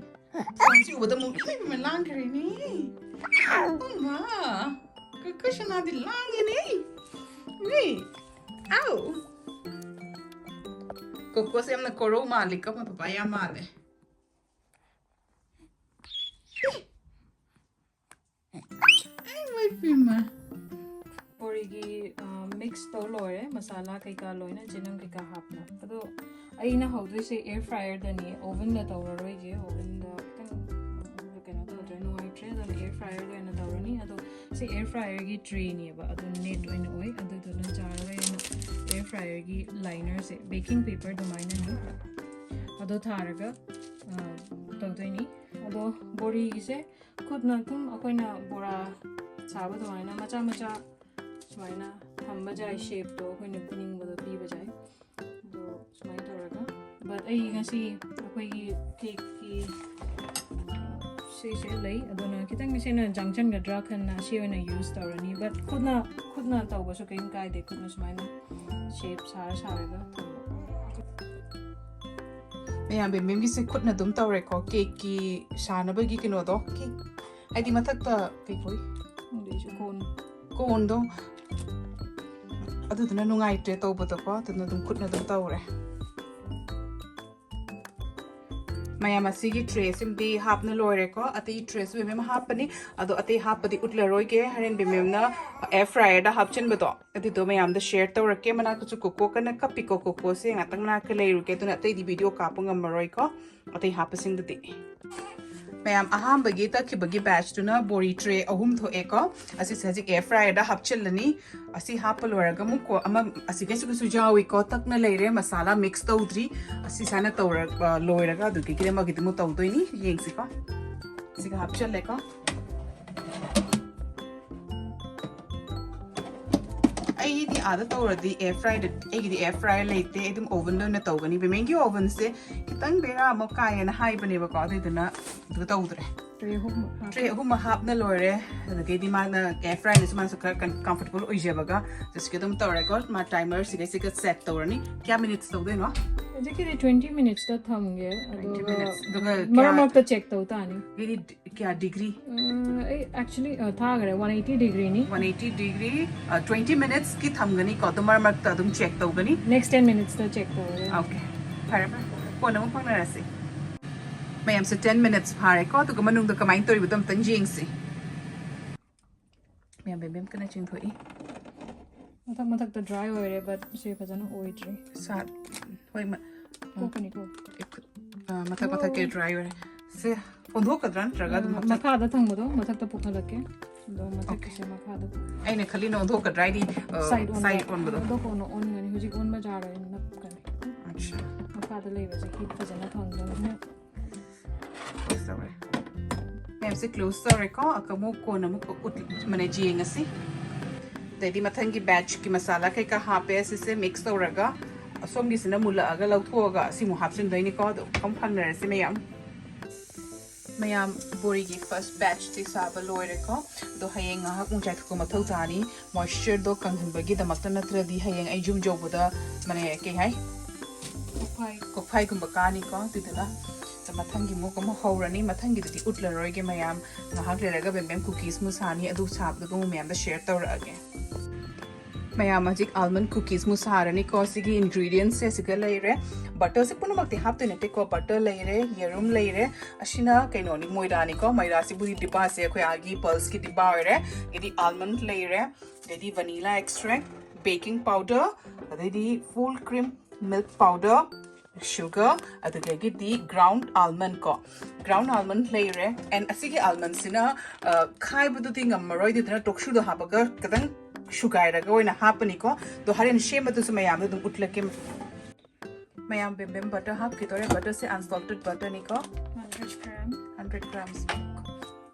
ꯐꯣꯟꯁꯤ ꯎꯕꯗ ꯑꯃꯨꯛ ꯏꯃꯩ ꯃꯃꯩ ꯂꯥꯡꯈ꯭ꯔꯦꯅꯦ꯫ ꯏꯃꯥ! ꯀꯨꯀꯨ ꯁꯅꯥꯗꯤ ꯂꯥꯡꯉꯦꯅꯦ꯫ ꯃꯤ! ꯑꯧ! ꯀꯣꯀꯣꯁꯦ ꯌꯥꯝꯅ ꯀꯣꯔꯧ ꯃꯥꯜꯂꯤꯀꯣ, ꯃꯣꯏ ꯄꯄꯥ ꯌꯥꯝ ꯃꯥꯜꯂꯦ꯫ ꯑꯩ ꯃꯣꯏ ꯄꯤꯃ꯫ ꯕꯣꯔꯤꯒꯤ ꯃꯤꯛꯁ ꯇꯧ ꯂꯣꯏꯔꯦ, ꯃꯁꯥꯂꯥ ꯀꯩꯀꯥ ꯂꯣꯏꯅ, ꯆꯅꯝ ꯀꯩꯀꯥ ꯍꯥꯞꯄ꯫ ꯑꯗꯣ ꯑꯩꯅ ꯍꯧꯗꯣꯏꯁꯦ ꯑꯦꯌꯔ ꯐ꯭ꯔꯥꯏꯌꯔꯗꯅꯤ, ꯑꯣꯚꯟꯗ ꯇꯧꯔꯔꯣꯏꯒꯦ꯫ ꯑꯣꯚꯟꯗ ꯈꯤꯇꯪ ꯀꯩꯅꯣ ꯇꯧꯗ꯭ꯔꯦ, ꯅꯨꯡꯉꯥꯏꯇ꯭ꯔꯦ, ꯑꯗꯨꯅ ꯑꯦꯌꯔ ꯐ꯭ꯔꯥꯏꯌꯔꯗ ꯑꯣꯏꯅ ꯇꯧꯔꯅꯤ꯫ ꯑꯗꯣ ꯁꯤ ꯑꯦꯌꯔ ꯐ꯭ꯔꯥꯏꯌꯔꯒꯤ ꯇ꯭ꯔꯦꯅꯦꯕ, ꯑꯗꯨ ꯅꯦꯠ ꯑꯣꯏꯅ ꯑꯣꯏ꯫ ꯑꯗꯨꯗꯨꯅ ꯖꯥꯔꯒ ꯑꯩꯅ ꯑꯦꯌꯔ ꯐ꯭ꯔꯥꯏꯌꯔꯒꯤ ꯂꯥꯏꯅꯔꯁꯦ, ꯕꯦꯀꯤꯡ ꯄꯦꯄꯔ ꯑꯗꯨꯃꯥꯏꯅꯅꯤ, ꯑꯗꯣ ꯊꯥꯔꯒ ꯑ, ꯇꯧꯗꯣꯏꯅꯤ꯫ ꯑꯗꯣ ꯕꯣꯔꯤꯒꯤꯁꯦ ꯈꯨꯠꯅ ꯑꯗꯨꯝ ꯑꯩꯈꯣꯏꯅ ꯕꯣꯔꯥ ꯁꯥꯕ ꯑꯗꯨꯃꯥꯏꯅ ꯃꯆꯥ ꯃꯆꯥ ꯁꯨꯃꯥꯏꯅ ꯊꯝꯕ ꯌꯥꯏ, ꯁꯦꯞꯇꯣ ꯑꯩꯈꯣꯏꯅ ꯄꯤꯅꯤꯡꯕꯗꯣ ꯄꯤꯕ ꯌꯥꯏ꯫ ꯑꯗꯣ ꯁꯨꯃꯥꯏꯅ ꯇꯧꯔꯒ, ꯕꯠ ꯑꯩ ꯉꯁꯤ ꯑꯩꯈꯣꯏꯒꯤ ꯀꯦꯛꯀꯤ ꯁꯤꯁꯦ ꯂꯩ, ꯑꯗꯨꯅ ꯈꯤꯇꯪ ꯁꯤꯅ ꯆꯪꯁꯟꯒꯗ꯭ꯔꯥ ꯈꯟꯅ ꯁꯤ ꯑꯣꯏꯅ ꯌꯨꯁ ꯇꯧꯔꯅꯤ꯫ ꯕꯠ ꯈꯨꯠꯅ, ꯈꯨꯠꯅ ꯇꯧꯕꯁꯨ ꯀꯩꯝ ꯀꯥꯏꯗꯦ, ꯈꯨꯠꯅ ꯁꯨꯃꯥꯏꯅ ꯁꯦꯞ ꯁꯥꯔ ꯁꯥꯔꯒ ꯊꯝꯕ꯫ ꯃꯌꯥꯝ ꯕꯦꯝꯕꯦꯝꯒꯤꯁꯦ ꯈꯨꯠꯅ ꯑꯗꯨꯝ ꯇꯧꯔꯦꯀꯣ, ꯀꯦꯛꯀꯤ ꯁꯥꯅꯕꯒꯤ ꯀꯩꯅꯣꯗꯣ, ꯀꯦꯛ ꯍꯥꯏꯗꯤ ꯃꯊꯛꯇ ꯀꯩ ꯀꯣꯏ ꯈꯪꯗꯦ ꯑꯩꯁꯨ ꯀꯣꯟ ꯀꯣꯟꯗꯣ, ꯑꯗꯨꯗꯨꯅ ꯅꯨꯡꯉꯥꯏꯇ꯭ꯔꯦ ꯇꯧꯕꯗꯣꯀꯣ, ꯑꯗꯨꯅ ꯑꯗꯨꯝ ꯈꯨꯠꯅ ꯑꯗꯨꯝ ꯇꯧꯔꯦ꯫ ꯃꯌꯥꯝ ꯑꯁꯤꯒꯤ ꯇ꯭ꯔꯦꯁꯤꯃꯗꯤ ꯍꯥꯞꯅ ꯂꯣꯏꯔꯦꯀꯣ꯫ ꯑꯇꯩ ꯇ꯭ꯔꯦꯁꯨ ꯕꯦꯝꯕꯦꯝ ꯍꯥꯞꯄꯅꯤ꯫ ꯑꯗꯣ ꯑꯇꯩ ꯍꯥꯞꯄꯗꯤ ꯎꯠꯂꯔꯣꯏꯒꯦ꯫ ꯍꯣꯔꯦꯟ ꯕꯦꯝꯕꯦꯝꯅ ꯑꯦꯌꯔ ꯐ꯭ꯔꯥꯏꯌꯔꯗ ꯍꯥꯞꯆꯤꯟꯕꯗꯣ ꯑꯗꯨꯗꯣ ꯃꯌꯥꯝꯗ ꯁꯦꯌꯔ ꯇꯧꯔꯛꯀꯦ꯫ ꯃꯅꯥꯛꯇꯁꯨ ꯀꯣꯀꯣ ꯀꯟꯅ ꯀꯞꯄꯤꯀꯣ꯫ ꯀꯣꯀꯣꯁꯦ ꯉꯥꯛꯇꯪ ꯃꯅꯥꯛꯇ ꯂꯩꯔꯨꯒꯦ꯫ ꯑꯗꯨꯅ ꯑꯇꯩꯗꯤ ꯚꯤꯗꯤꯑꯣ ꯀꯥꯞꯄ ꯉꯝꯃꯔꯣꯏꯀꯣ꯫ ꯑꯇꯩ ꯍꯥꯞꯄꯁꯤꯡꯗꯨꯗꯤ꯫ ꯃꯌꯥꯝ ꯑꯍꯥꯟꯕꯒꯤ ꯇꯛꯈꯤꯕꯒꯤ ꯕꯦꯆꯇꯨꯅ ꯕꯣꯔꯤ ꯇ꯭ꯔꯦ ꯑꯍꯨꯝ ꯊꯣꯛꯑꯦꯀꯣ꯫ ꯑꯁꯤꯁꯦ ꯍꯧꯖꯤꯛ ꯑꯦꯌꯔ ꯐ꯭ꯔꯥꯏꯌꯔꯗ ꯍꯥꯞꯆꯤꯜꯂꯅꯤ꯫ ꯑꯁꯤ ꯍꯥꯞꯄ ꯂꯣꯏꯔꯒ ꯑꯃꯨꯛ ꯀꯣ-, ꯑꯃ ꯑꯁꯤꯒꯩꯁꯤꯒꯁꯨ ꯌꯥꯎꯏꯀꯣ꯫ ꯇꯛꯅ ꯂꯩꯔꯦ, ꯃꯁꯥꯂꯥ ꯃꯤꯛꯁ ꯇꯧꯗ꯭ꯔꯤ꯫ ꯑꯁꯤ ꯁꯨꯃꯥꯏꯅ ꯇꯧꯔ-, ꯑ, ꯂꯣꯏꯔꯒ ꯑꯗꯨꯗꯒꯤꯗꯤ ꯑꯃꯒꯤꯗꯤ ꯑꯃꯨꯛ ꯇꯧꯗꯣꯏꯅꯤ꯫ ꯌꯦꯡꯁꯤꯀꯣ꯫ ꯁꯤꯒ ꯍꯥꯞꯆꯜꯂꯦꯀꯣ꯫ ꯑꯩꯗꯤ ꯑꯥꯗ ꯇꯧꯔꯗꯤ ꯑꯦꯌꯔ ꯐ꯭ꯔꯥꯏꯗ, ꯑꯩꯒꯤꯗꯤ ꯑꯦꯌꯔ ꯐ꯭ꯔꯥꯏꯌꯔ ꯂꯩꯇꯦ꯫ ꯑꯩ ꯑꯗꯨꯝ ꯑꯣꯚꯟꯗ ꯑꯣꯏꯅ ꯇꯧꯒꯅꯤ꯫ ꯕꯦꯃꯦꯟꯒꯤ ꯑꯣꯚꯟꯁꯦ ꯈꯤꯇꯪ ꯕꯦꯔꯥ ꯑꯃ ꯀꯥꯏꯌꯦꯅ ꯍꯥꯏꯕꯅꯦꯕꯀꯣ, ꯑꯗꯨꯏꯗꯨꯅ ꯑꯗꯨ ꯇꯧꯗ꯭ꯔꯦ꯫ ꯇ꯭ꯔꯦ ꯑꯍꯨꯝ ꯍꯥꯞ- ꯇ꯭ꯔꯦ ꯑꯍꯨꯝ ꯍꯥꯞꯅ ꯂꯣꯏꯔꯦ꯫ ꯑꯗꯨꯗꯒꯤꯗꯤ ꯃꯥꯅ ꯑꯦꯌꯔ ꯐ꯭ꯔꯥꯏꯅꯁꯨ ꯃꯥꯁꯨ ꯈꯔ ꯀꯝꯐꯣꯔꯇꯦꯕꯜ ꯑꯣꯏꯖꯕꯒ ꯖꯁꯀꯤ ꯑꯗꯨꯝ ꯇꯧꯔꯦꯀꯣ꯫ ꯃꯥ ꯇꯥꯏꯃꯔ ꯁꯤꯒꯩꯁꯤꯒ ꯁꯦꯠ ꯇꯧꯔꯅꯤ꯫ ꯀꯌꯥ ꯃꯤꯅꯤꯠꯁ ꯇꯧꯗꯣꯏꯅꯣ? ꯍꯧꯖꯤꯛꯀꯤꯗꯤ ꯇ꯭ꯋꯦꯟꯇꯤ ꯃꯤꯅꯤꯠꯁꯇ ꯊꯝꯒꯦ꯫ ꯇ꯭ꯋꯦꯟꯇꯤ ꯑꯗꯨꯒ ꯃꯤꯅꯤꯠꯁ ꯑꯗꯨꯒ ꯃꯔꯛ ꯀꯌꯥ- ꯃꯔꯛꯇ ꯆꯦꯛ ꯇꯧ ꯇꯥꯅꯤ꯫ ꯒꯤꯗꯤ ꯀꯌꯥ ꯗꯤꯒ꯭ꯔꯤ? ꯑꯩ ꯑꯦꯛꯆꯨꯂꯤ ꯊꯥꯈ꯭ꯔꯦ, ꯋꯥꯟ ꯑꯩꯠꯇꯤ ꯗꯤꯒ꯭ꯔꯤꯅꯤ꯫ One eighty degree. ꯇ꯭ꯋꯦꯟꯇꯤ ꯃꯤꯅꯤꯠꯁꯀꯤ ꯊꯝꯒꯅꯤꯀꯣ꯫ ꯑꯗꯨ ꯃꯔꯛ ꯃꯔꯛꯇ ꯑꯗꯨꯝ ꯆꯦꯛ ꯇꯧꯒꯅꯤ꯫ ꯅꯦꯛꯁ ꯇꯦꯟ ꯃꯤꯅꯤꯠꯁꯇ ꯆꯦꯛ ꯇꯧꯔꯒꯦ꯫ ꯑꯣꯀꯦ, ꯐꯔꯦ ꯐꯔꯦ, ꯀꯣꯟꯅ ꯑꯃꯨꯛ ꯐꯪꯅꯔꯁꯤ꯫ ꯃꯌꯥꯝꯁꯦ, ꯇꯦꯟ ꯃꯤꯅꯤꯠꯁ ꯐꯥꯔꯦꯀꯣ꯫ ꯑꯗꯨꯒ ꯃꯅꯨꯡꯗ ꯀꯃꯥꯏꯅ ꯇꯧꯔꯤꯕꯗꯣ ꯑꯝꯇꯪ ꯌꯦꯡꯁꯤ꯫ ꯃꯌꯥꯝ ꯕꯦꯝꯕꯦꯝ ꯀꯟꯅ ꯆꯤꯡꯊꯣꯛꯏ꯫ ꯃꯊꯛ ꯃꯊꯛꯇ ꯗ꯭ꯔꯥꯏ ꯑꯣꯏꯔꯦ, ꯕꯠ ꯁꯤ ꯐꯖꯅ ꯑꯣꯏꯗ꯭ꯔꯤ꯫ ꯁꯥ ꯍꯣꯏ ꯃ- ꯀꯣꯛꯀꯅꯤꯀꯣ꯫ ꯑ, ꯃꯊꯛ ꯃꯊꯛꯀꯤ ꯗ꯭ꯔꯥꯏ ꯑꯣꯏꯔꯦ꯫ ꯁꯦ, ꯑꯣꯟꯊꯣꯛꯀꯗ꯭ꯔꯥ ꯅꯠꯇ꯭ꯔꯒ ꯑꯗꯨꯝ ꯍꯥꯞꯆꯤꯟ- ꯃꯈꯥꯗ ꯊꯪꯕꯗꯣ ꯃꯊꯛꯇ ꯄꯨꯈꯠꯂꯛꯀꯦ꯫ ꯑꯗꯣ ꯃꯊꯛꯀꯤꯁꯦ ꯃꯈꯥꯗ ꯑꯩꯅ ꯈꯜꯂꯤꯅ ꯑꯣꯟꯊꯣꯛꯀꯗ꯭ꯔꯥ ꯍꯥꯏꯗꯤ, ꯑ, ꯁꯥꯏꯠ ꯑꯣꯟꯕ꯫ ꯁꯥꯏꯠ ꯑꯣꯟꯕꯗꯣ꯫ ꯑꯗꯣ ꯀꯣꯟꯅ ꯑꯣꯟꯒꯅꯤ꯫ ꯍꯧꯖꯤꯛ ꯑꯣꯟꯕ ꯌꯥꯔꯣꯏ, ꯅꯞꯀꯅꯤ꯫ ꯑꯠꯁꯥ, ꯃꯈꯥꯗ ꯂꯩꯕꯁꯦ ꯍꯤꯠ ꯐꯖꯅ ꯐꯪꯗꯕꯅꯤꯅ꯫ ꯀ꯭ꯂꯣꯁ ꯇꯧꯔꯦ꯫ ꯃꯌꯥꯝꯁꯦ ꯀ꯭ꯂꯣꯁ ꯇꯧꯔꯦꯀꯣ꯫ ꯑꯃꯨꯛ ꯀꯣꯟꯅ ꯑꯃꯨꯛ ꯎꯠ-, ꯃꯅꯦ ꯌꯦꯡꯉꯁꯤ꯫ ꯑꯗꯩꯗꯤ ꯃꯊꯪꯒꯤ ꯕꯦꯆꯀꯤ ꯃꯁꯥꯂꯥ ꯀꯩꯀꯥ ꯍꯥꯞꯄꯦ꯫ ꯁꯤꯁꯦ ꯃꯤꯛꯁ ꯇꯧꯔꯒ ꯑꯁꯣꯝꯒꯤꯁꯤꯅ ꯃꯨꯜꯂꯛꯑꯒ ꯂꯧꯊꯣꯛꯑꯒ ꯑꯁꯤꯃꯨꯛ ꯍꯥꯞꯆꯤꯟꯗꯣꯏꯅꯤꯀꯣ꯫ ꯑꯗꯣ ꯑꯃꯨꯛ ꯐꯪꯅꯔꯁꯤ ꯃꯌꯥꯝ꯫ ꯃꯌꯥꯝ, ꯕꯣꯔꯤꯒꯤ ꯐꯥꯔꯁ ꯕꯦꯆꯇꯤ ꯁꯥꯕ ꯂꯣꯏꯔꯦꯀꯣ꯫ ꯑꯗꯣ ꯍꯌꯦꯡ ꯉꯥꯏꯍꯥꯛ ꯑꯃꯨꯛ ꯆꯥꯏꯊꯣꯛꯄ ꯃꯊꯧ ꯇꯥꯅꯤ, ꯃꯣꯏꯁꯆꯔꯗꯣ ꯀꯪꯍꯟꯕꯒꯤꯗꯃꯛꯇ꯫ ꯅꯠꯇ꯭ꯔꯗꯤ ꯍꯌꯦꯡ ꯑꯩ ꯌꯨꯝ ꯌꯧꯕꯗ ꯃꯅꯦ ꯀꯩ ꯍꯥꯏ, ꯀꯣꯛꯐꯥꯏ꯫ ꯀꯣꯛꯐꯥꯏꯒꯨꯝꯕ ꯀꯥꯅꯤꯀꯣ꯫ ꯑꯗꯨꯗꯨꯅ ꯃꯊꯪꯒꯤ ꯃꯨꯛ ꯑꯃꯨꯛ ꯍꯧꯔꯅꯤ꯫ ꯃꯊꯪꯒꯤꯗꯨꯗꯤ ꯎꯠꯂꯔꯣꯏꯒꯦ ꯃꯌꯥꯝ꯫ ꯉꯥꯏꯍꯥꯛ ꯂꯩꯔꯒ ꯕꯦꯝꯕꯦꯝ ꯀꯨꯀꯤꯁ ꯑꯃꯨꯛ ꯁꯥꯅꯤ, ꯑꯗꯨ ꯁꯥꯕꯗꯨꯒ ꯑꯃꯨꯛ ꯃꯌꯥꯝꯗ ꯁꯦꯌꯔ ꯇꯧꯔꯛꯑꯒꯦ꯫ ꯃꯌꯥꯝ, ꯍꯧꯖꯤꯛ ꯑꯥꯜꯃꯟ ꯀꯨꯀꯤꯁ ꯑꯃꯨꯛ ꯁꯥꯔꯅꯤꯀꯣ꯫ ꯁꯤꯒꯤ ꯏꯟꯒ꯭ꯔꯤꯗꯤꯌꯦꯟꯁꯁꯦ ꯁꯤꯒ ꯂꯩꯔꯦ: ꯕꯇꯔꯁꯦ ꯄꯨꯝꯅꯃꯛꯇꯤ ꯍꯥꯞꯇꯣꯏ ꯅꯠꯇꯦꯀꯣ꯫ ꯕꯇꯔ ꯂꯩꯔꯦ, ꯌꯦꯔꯨꯝ ꯂꯩꯔꯦ, ꯑꯁꯤꯅ ꯀꯩꯅꯣꯅꯤ, ꯃꯣꯏꯗꯥꯅꯤꯀꯣ꯫ ꯃꯣꯏꯗꯥꯁꯤꯕꯨꯗꯤ ꯗꯤꯕꯥꯁꯦ ꯑꯩꯈꯣꯏ ꯑꯥꯒꯤ ꯄꯜꯁꯀꯤ ꯗꯤꯕꯥ ꯑꯣꯏꯔꯦ꯫ ꯑꯗꯩꯗꯤ ꯑꯥꯜꯃꯟꯗ ꯂꯩꯔꯦ, ꯑꯗꯩꯗꯤ ꯚꯅꯤꯂꯥ ꯑꯦꯛꯁꯇ꯭ꯔꯦꯛ, ꯕꯦꯀꯤꯡ ꯄꯥꯎꯗꯔ, ꯑꯗꯩꯗꯤ ꯐꯨꯜ ꯀ꯭ꯔꯤꯝ ꯃꯤꯜꯛ ꯄꯥꯎꯗꯔ, ꯁꯨꯒꯔ, ꯑꯗꯨꯗꯒꯤꯗꯤ ꯒ꯭ꯔꯥꯎꯟ ꯑꯥꯜꯃꯟꯗ ꯀꯣ꯫ ꯒ꯭ꯔꯥꯎꯟ ꯑꯥꯜꯃꯟꯗ ꯂꯩꯔꯦ꯫ ꯑꯦꯟ ꯑꯁꯤꯒꯤ ꯑꯥꯜꯃꯟꯗꯁꯤꯅ, ꯑ, ꯈꯥꯏꯕꯗꯨꯗꯤ ꯉꯝꯃꯔꯣꯏ, ꯑꯗꯨꯗꯨꯅ ꯇꯣꯛꯁꯨꯗꯣ ꯍꯥꯞꯄꯒ ꯈꯤꯇꯪ ꯁꯨꯒꯥꯏꯔꯒ ꯑꯣꯏꯅ ꯍꯥꯞꯄꯅꯤꯀꯣ꯫ ꯑꯗꯣ ꯍꯣꯔꯦꯟ ꯁꯦꯝꯕꯗꯨꯁꯨ ꯃꯌꯥꯝꯗ ꯑꯗꯨꯝ ꯎꯠꯂꯛꯀꯦ꯫ ꯃꯌꯥꯝ ꯕꯦꯝ ꯕꯦꯝ ꯕꯇꯔ ꯍꯥꯞꯈꯤꯗꯣꯔꯦ꯫ ꯕꯇꯔꯁꯦ ꯑꯟꯁꯣꯜꯇꯦꯗ ꯕꯇꯔꯅꯤꯀꯣ꯫ Hundred gram. Hundred grams.